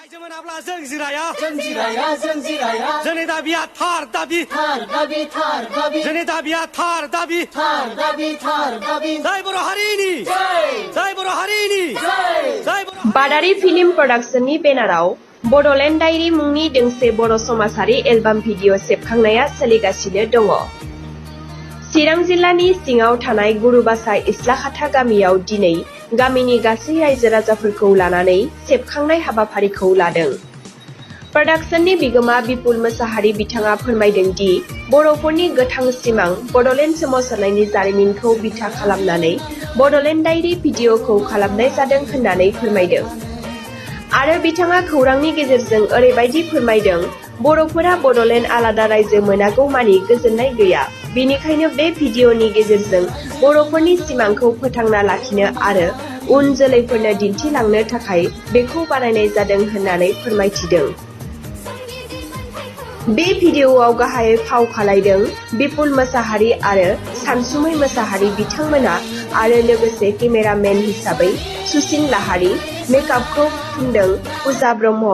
आइजो मोनाब्ला जों जिराया जोंनि दाबिया थार दाबि जोंनि दाबिया थार दाबि जय बर' हारिनि जय बर' हारिनि जय बर' बादारि फिल्म प्रडाक्शननि बेनाराव बड'लेण्ड डायरी मुंनि दोंसे बर' समाजारि एलबाम भिडिअ सेबखांनाया सोलिगासिनो दङ। चिरां जिल्लानि सिङाव थानाय गुरुबासा इस्लाखाथा गामियाव दिनै गामिनि गासै रायजो राजाफोरखौ लानानै सेबखांनाय हाबाफारिखौ लादों। प्रडाक्शननि बिगोमा बिपुल मोसाहारि बिथाङा फोरमायदों दि बर'फोरनि गोथां सिमां बड'लेण्ड सोमावसारनायनि जारिमिनखौ बिथा खालामनानै बड'लेण्ड डायरी भिडिअखौ खालामनाय जादों होननानै फोरमायदों। आरो बिथाङा खौरांनि गेजेरजों ओरैबायदि फोरमायदों, बर'फोरा बड'लेण्ड आलादा रायजो मोनागौ मानि गोजोननाय गैया। बेनिखायनो बे भिडिअनि गेजेरजों बर'फोरनि सिमांखौ फोथांना लाखिनो आरो उन जोलैफोरनो दिन्थिलांनो थाखाय बेखौ बानायनाय जादों होननानै फोरमायथिदों। बे भिडिअआव गाहायै फाव खालायदों बिपुल मोसाहारि आरो सानसुमै मोसाहारि बिथांमोना आरो लोगोसे केमेरामेन हिसाबै सुसिन लाहारि, मेकआपखौ फुनदों पुजा ब्रह्म।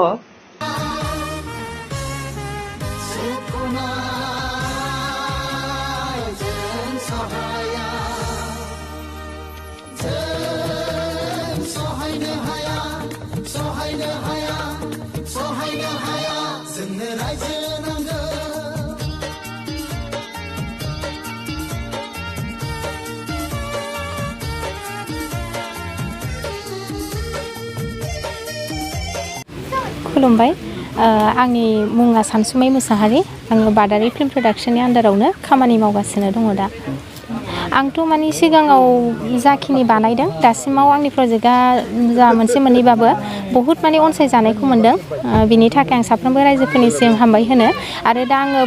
खुलुमबाय, आंनि मुङा सानसुमै मोसाहारि। आङो बादारि फिल्म प्रडाक्शननि आन्दारावनो खामानि मावगासिनो दङ दा। आंथ' माने सिगाङाव जाखिनि बानायदों दासिमाव आंनि प्रजेक्टआ जा मोनसे मोननैबाबो बहुद माने अनसायजानायखौ मोनदों। बिनि थाखाय आं साफ्रोमबो रायजोफोरनिसिम हामबाय होनो आरो दा आङो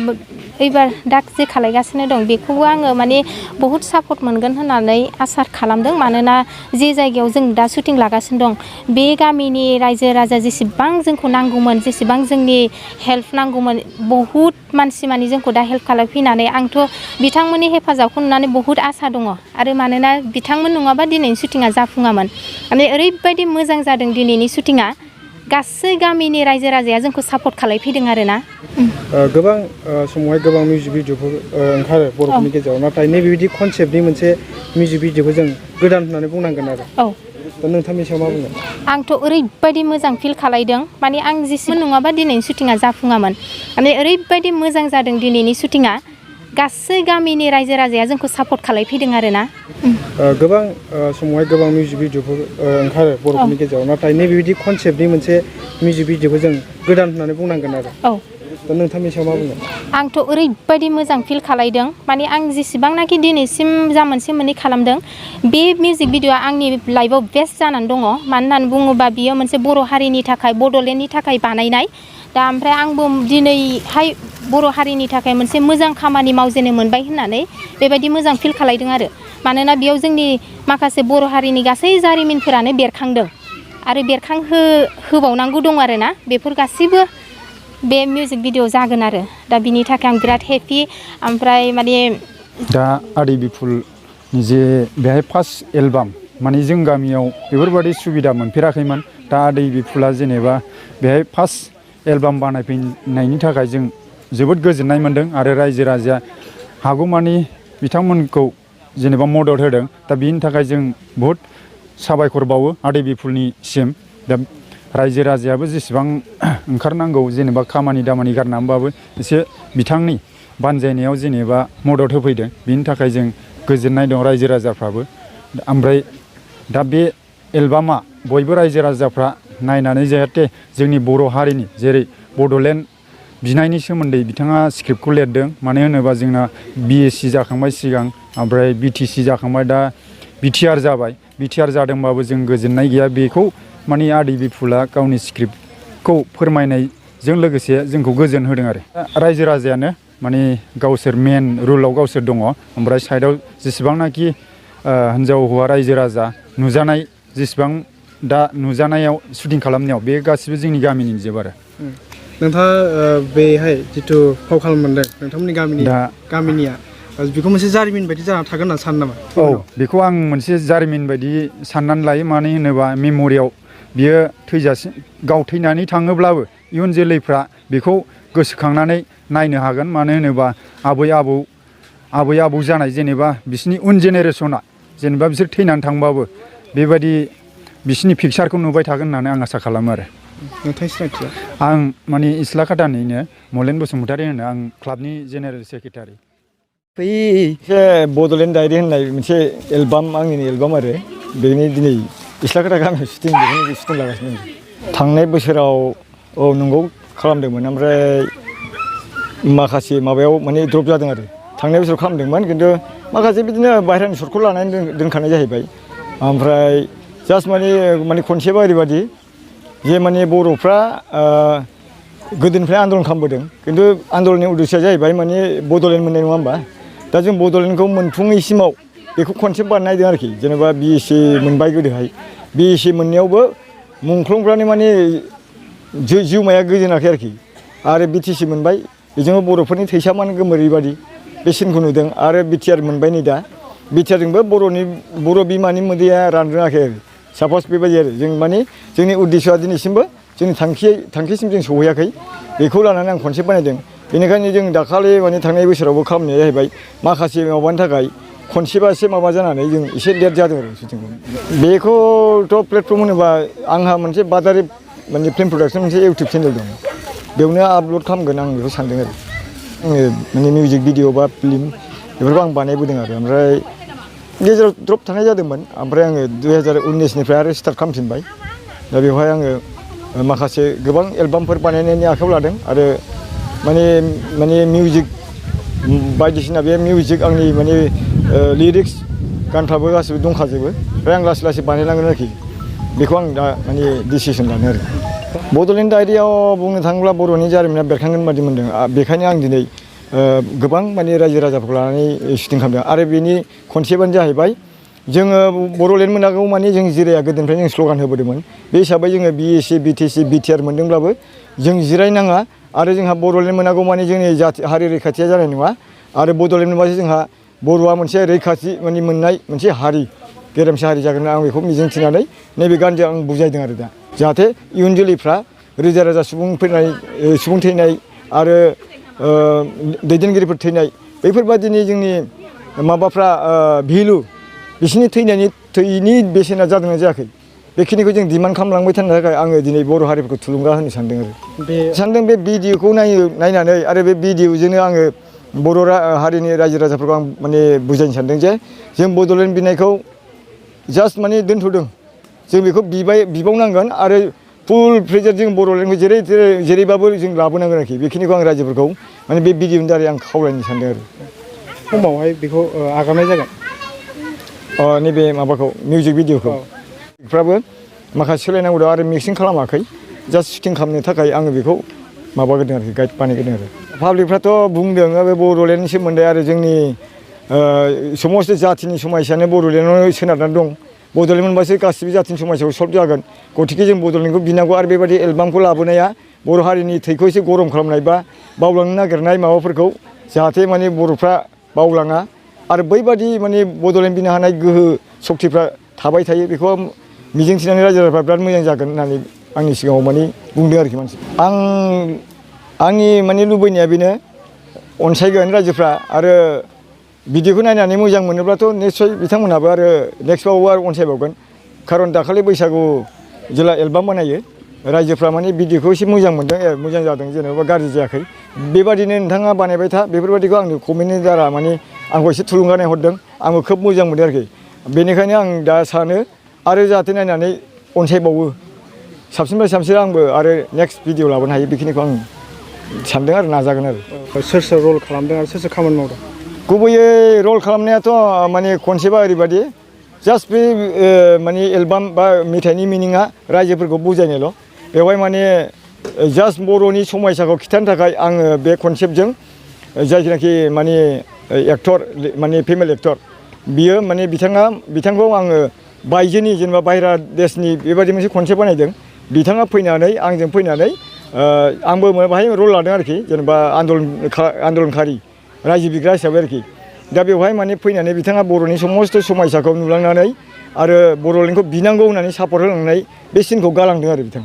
एबार दा जे खालायगासिनो दं बेखौबो आङो माने बहुद सापर्ट मोनगोन होननानै आसा खालामदों। मानोना जे जायगायाव जों दा शुटिं लागासिनो दं बे गामिनि रायजो राजा जेसेबां जोंखौ नांगौमोन, जेसेबां जोंनि हेल्प नांगौमोन, बहुद मानसि माने जोंखौ दा हेल्प खालामफैनानै आंथ' बिथांमोननि हेफाजाबखौ नुनानै बहुद आसा दङ। आरो मानोना बिथांमोन नङाबा दिनैनि शुटिंआ जाफुङामोन। माने ओरैबायदि मोजां जादों दिनैनि शुटिंआ, गासै गामिनि रायजो राजाया जोंखौ सापर्ट खालामफैदों आरोना। गोबां समावहाय गोबां मिउजिक भिडिअफोर ओंखारो बर'फोरनि गेजेराव, नाथाय नैबेबायदि कनसेप्टनि मोनसे मिउजिक भिडिअखौ जों गोदान होननानै बुंनांगोन आरो। दा नोंथांनि सायाव मा बुंगोन? आंथ' ओरैबायदि मोजां फिल खालायदों, माने आं जेसेबां नङाबा दिनैनि शुटिंआ जाफुङामोन। माने ओरैबायदि मोजां जादों दिनैनि शुटिंआ, गासै गामिनि रायजो राजाया जोंखौ सापर्ट खालामफैदों आरोना। गोबां समावहाय गोबां मिउजिक भिडिअफोर ओंखारो बर'फोरनि गेजेराव, नाथाय नैबेबायदि कनसेप्टनि मोनसे मिउजिक भिडिअखौ जों गोदान होननानै बुंनांगोन आरो। दा नोंथांनि सायाव मा बुंगोन? आंथ' ओरैबायदि मोजां फिल खालायदों, माने आं जेसेबांनाखि दिनैसिम जा मोनसे मोननै खालामदों बे मिउजिक भिडिअआ आंनि लाइफआव बेस्ट जानानै दङ। मानो होननानै बुङोबा बियो मोनसे बर' हारिनि थाखाय, बड'लेण्डनि थाखाय बानायनाय। दा ओमफ्राय आंबो दिनैहाय बर' हारिनि थाखाय मोनसे मोजां खामानि मावजेननो मोनबाय होननानै बेबायदि मोजां फिल खालायदों आरो। मानोना बेयाव जोंनि माखासे बर' हारिनि गासै जारिमिनफोरानो बेरखांदों आरो बेरखांहोबावनांगौ दं आरोना। बेफोर गासैबो बे मिउजिक भिडिअ जागोन आरो। दा बिनि थाखाय आं बिराद हेपि। ओमफ्राय माने दा आदै बिपुलनि जे बेहाय फार्स्ट एलबाम, माने जों गामियाव बेफोरबायदि सुबिदा मोनफेराखैमोन। दा आदै बिपुला जेनेबा बेहाय फार्स्ट एलबाम बानायफैनायनि थाखाय जों जोबोद गोजोननाय मोन्दों आरो रायजो राजाया हागौमानि बिथांमोनखौ जेनेबा मदद होदों। दा बिनि थाखाय जों बहुद साबायखर बावो आदै बिपुलनिसिम। दा रायजो राजायाबो जेसेबां ओंखारनांगौ जेनेबा खामानि दामानि गारनानैबाबो एसे बिथांनि बानजायनायाव जेनेबा मदद होफैदों। बिनि थाखाय जों गोजोननाय दं रायजो राजाफ्राबो। ओमफ्राय दा बे एलबामा बयबो रायजो राजाफ्रा नायनानै जाहाथे जोंनि बर' हारिनि जेरै बड'लेण्ड बिनायनि सोमोन्दै बिथाङा स्क्रिप्टखौ लिरदों। मानो होनोबा जोंना BSc जाखांबाय सिगां, ओमफ्राय BTC जाखांबाय, दा BTR जाबाय। BTR जादोंबाबो जों गोजोननाय गैया। बेखौ माने आदै बिपुला गावनि स्क्रिप्टखौ फोरमायनायजों लोगोसे जोंखौ गोजोन होदों आरो। रायजो राजायानो माने गावसोर मेन रुलाव गावसोर दङ। ओमफ्राय साइडआव जेसेबांनाखि हिन्जाव हौवा रायजो राजा नुजानाय, जेसेबां दा नुजानायाव शुटिं खालामनायाव बे गासिबो जोंनि गामिनि जोब आरो। नोंथाङा बेहाय जिथु फाव खालामदों नोंथांमोननि गामिनिया बेखौ मोनसे जारिमिन बायदि जाना थागोन होनना सानो नामा? औ, बेखौ आं मोनसे जारिमिन बायदि साननानै लायो। मानो होनोबा मेम'रियाव बियो थैजासिम गाव थैनानै थाङोब्लाबो इयुन जोलैफ्रा बेखौ गोसोखांनानै नायनो हागोन। मानो होनोबा आबै आबौ जानाय जेनेबा बिसिनि उन जेनेरेसना जेनेबा बिसोर थैनानै थांबाबो बेबायदि बिसिनि पिकचारखौ नुबाय थागोन होननानै आं आसा खालामो आरो। नोंथांनि सिनायथिया? आं माने इस्लाखातानिनो मलेन बसुमतारी होनो, आं क्लाबनि जेनेरेल सेक्रेटारि। बै बड'लेण्ड डायरि होननाय मोनसे एलबाम, आंनि एलबाम आरो बेनि दिनै इस्लाखाता गामियाव शुटिं लागासिनो दं। थांनाय बोसोराव औ नंगौ खालामदोंमोन, ओमफ्राय माखासे माबायाव माने द्रप जादों आरो। थांनाय बोसोराव खालामदोंमोन खिन्थु माखासे बिदिनो बाहेरानि सर्टखौ लानानै दोनखानाय जाहैबाय। ओमफ्राय जास्ट माने खनसेबा ओरैबायदि जे माने बर'फ्रा गोदोनिफ्राय आन्दलन खालामबोदों, खिन्थु आन्दलननि उद्देश्यआ जाहैबाय माने बड'लेण्ड मोननाय नङा होमबा? दा जों बड'लेण्डखौ मोनफुङैसिमाव बेखौ कनसेप्ट बानायदों आरोखि। जेनेबा BSc मोनबाय गोदोहाय, BSc मोननायावबो मुंख्लंफ्रानो माने जिउमाया गोजोनाखै आरोखि। आरो BTC मोनबाय, बेजोंबो बर'फोरनि थैसामानो गोमोरैबादि बे सिनखौ नुदों। आरो BTR मोनबाय नै दा, BTRजोंबो बर' बिमानि मोदैया रानरोङाखै आरो। सापस बेबायदि आरो जों माने जोंनि उद्देश्यआ दिनैसिमबो जोंनि थांखिसिम जों सहैयाखै। बेखौ लानानै आं कनसेप्ट बानायदों। बेनिखायनो जों दाखालि माने थांनाय बोसोरावबो खालामनाया जाहैबाय माखासे माबानि थाखाय खनसेबा एसे माबा जानानै जों एसे लेट जादों आरो शुटिंखौ। बेखौथ' प्लेटफर्म होनोबा आंहा मोनसे बादारि माने फिल्म प्रडाक्सन मोनसे इउटुब चेनेल दं, बेयावनो आपल'ड खालामगोन आं बेखौ सानदों आरो। आङो माने मिउजिक भिडिअ बा फिल्म बेफोरखौ आं बानायबोदों आरो। ओमफ्राय गेजेराव द्रप थानाय जादोंमोन, ओमफ्राय आङो 2019निफ्राय आरो स्टार्ट खालामफिनबाय। दा बेवहाय आङो माखासे गोबां एलबामफोर बानायनायनि आखायाव लादों आरो माने मिउजिक बायदिसिना बे मिउजिक आंनि माने लिरिक्स गानफ्राबो गासिबो दंखाजोबो। ओमफ्राय आं लासै लासै बानायलांगोन आरोखि। बेखौ आं दा माने डिसिसन लादों आरो। बड'लेण्ड डायरियाव बुंनो थाङोब्ला बर'नि जारिमिना बेरखांगोन बादि मोनदों। बेखायनो आं दिनै गोबां माने रायजो राजाफोरखौ लानानै शुटिं खालामदों। आरो बेनि कनसेप्टआनो जाहैबाय जोङो बड'लेण्ड मोनागौ माने जों जिराया, गोदोनिफ्राय जों स्ल'गान होबोदोंमोन। बे हिसाबै जोङो BSc BTC BTR मोनदोंब्लाबो जों जिरायनाङा। आरो जोंहा बड'लेण्ड मोनागौ माने जोंनि हारि रैखाथिया जानाय नङा। आरो बड'लेण्ड मोनबासो जोंहा बर'आ मोनसे रैखाथि माने मोननाय मोनसे हारि, गेरेमसा हारि जागोन। आं बेखौ मिजिंथिनानै नैबे गानजों आं बुजायदों आरो दा, जाहाथे इयुन जोलैफ्रा रोजा रोजा सुबुं थैनाय आरो दैदेनगिरिफोर थैनाय बैफोरबादिनि जोंनि माबाफ्रा भेलु, बिसोरनि थैनि बेसेना जादोंना जायाखै, बेखिनिखौ जों डिमान्ड खालामलांबाय थानो थाखाय आङो दिनै बर' हारिफोरखौ थुलुंगा होनो सानदों आरो। बे भिडिअखौ नायनानै आरो बे भिडिअजोंनो आङो बर' हारिनि रायजो राजाफोरखौ आं माने बुजायनो सानदों जे जों बड'लेण्ड बिनायखौ जास्ट माने दोनथ'दों, जों बेखौ बिबावनांगोन आरो फुल प्रेजार जों बड'लेण्डखौ जेरैबाबो जों लाबोनांगोन आरोखि। बेखिनिखौ आं रायजोफोरखौ माने बे भिडिअनि दारै आं खावलायनो सानदों आरो। समावहाय बेखौ आगारनाय जागोन नैबे माबाखौ मिउजिक भिडिअखौ फ्राबो माखासे सोलायनांगौ दं आरो मिक्सिं खालामाखै, जास्ट शुटिं खालामनो थाखाय आङो बेखौ माबाग्रोदों आरोखि, गाइड बानायग्रोदों आरो। पाब्लिकफ्राथ' बुंदों बे बड'लेण्डनि सोमोन्दै आरो जोंनि समस्त जाथिनि समयसायानो बड'लेण्डआव सोनारनानै दं। बड'लेण्ड मोनबासो गासिबो जाथिनि समयसाखौ सल्भ जागोन। गतिके जों बड'लेण्डखौ बिनांगौ आरो बेबायदि एलबामखौ लाबोनाया बर' हारिनि थैखौ एसे गरम खालामनाय बा बावलांनो नागिरनाय माबाफोरखौ जाहाथे माने बर'फ्रा बावलाङा आरो बैबादि माने बड'लेण्ड बिनो हानाय गोहो सक्तिफ्रा थाबाय थायो, बेखौ मिजिंथिनानै रायजो राजाफ्रा बिराद मोजां जागोन होननानै आंनि सिगाङाव माने बुंदों आरोखि मानसि। आंनि माने लुबैनाया बेनो, अनसायगोन रायजोफ्रा आरो भिडिअखौ नायनानै मोजां मोनोब्लाथ' निस्सय बिथांमोनहाबो आरो नेक्स्टबावबो आरो अनसायबावगोन। खारन दाखालि बैसागु जेला एलबाम बानायो रायजोफ्रा माने भिडिअखौ एसे मोजां मोनदों, मोजां जादों, जेनेबा गाज्रि जायाखै। बेबादिनो नोंथाङा बानायबाय था, बेफोरबादिखौ आंनि कमेन्टनि दारा माने आंखौ एसे थुलुंगानाय हरदों, आंबो खोब मोजां मोनदों आरोखि। बेनिखायनो आं दा सानो आरो जाहाथे नायनानै अनसायबावो, साबसिननिफ्राय साबसिन आंबो आरो नेक्स्ट भिडिअ लाबोनो हायो, बेखिनिखौ आं सानदों आरो नाजागोन आरो। सोर सोर रल खालामदों आरो सोर सोर खामानि मावदों? गुबैयै रल खालामनायाथ' माने कनसेप्टआ ओरैबायदि, जास्ट बे माने एलबाम बा मेथाइनि मिनिङा रायजोफोरखौ बुजायनायल'। बेवहाय माने जास्ट बर'नि समयसाखौ खिथानो थाखाय आङो बे कनसेप्टजों जायनाखि माने एक्टर माने फिमेल एक्टर, बियो माने बिथांखौ आङो बायजोनि जेनेबा बाहेरा देशनि बेबायदि मोनसे कनसेप्ट बानायदों। बिथाङा फैनानै आंजों फैनानै आंबो बाहाय रल लादों आरोखि, जेनेबा आन्दलनखारि रायजो बिग्रा हिसाबै आरोखि। दा बेवहाय माने फैनानै बिथाङा बर'नि समस्त समयसाखौ नुलांनानै आरो बड'लेण्डखौ बिनांगौ होननानै सापर्ट होलांनाय बे सिनखौ गालांदों आरो बिथाङा